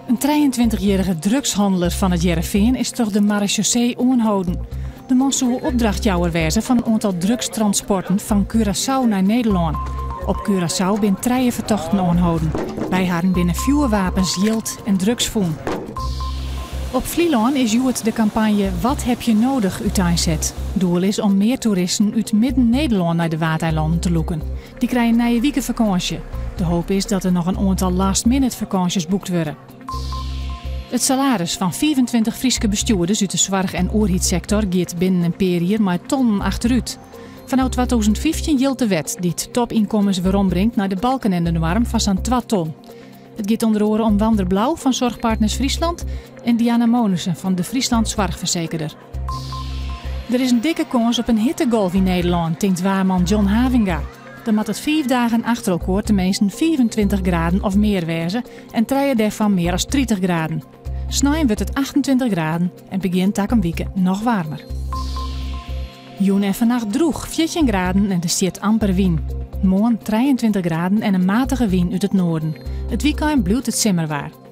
In 23-jierrige drugshanneler fan It Hearrenfean is troch de marechaussee oanholden. De man soe opdrachtjouwer wêze fan in oantal drugstransporten fan Curaçao nei Nederlân. Op Curaçao binne trije fertochten oanholden. By harren binne fjoerwapens, jild en drugs fûn. Op Flylân is hjoed de kampanje Wat heb je nodig úteinset. Doel is om mear toeristen út midden-Nederlân nei de Waadeilannen te lûken. Dy krije nije wike fakânsje. De hoop is dat der noch in oantal last-minute fakânsjes boekt wurde. It salaris fan 25 Fryske bestjoerders út de soarch en oerheidssektor giet binnen in pear jier mei tonnen achterút. Fanôf 2015 jildt de wet dy't topynkommens werombringt nei de Balkenende-noarm fan sa'n 2 ton. It giet ûnder oare om Wander Blauw fan Zorgpartners Friesland en Diana Monissen fan de Friesland Soarchfersekerder. Der is in dikke kâns op in hittegolf yn Nederlân, tinkt waarman John Havinga. Dan moat it fiif dagen achter elkoar teminsten 25 graden of mear wêze en trije dêrfan mear as 30 graden. Snein wurdt it 28 graden en begjin takom wike noch waarmer. Jûn en fannacht drûch, 14 graden en der stiet amper wyn. Moarn 23 graden en in matige wyn út it noarden. It wykein bliuwt it simmerwaar.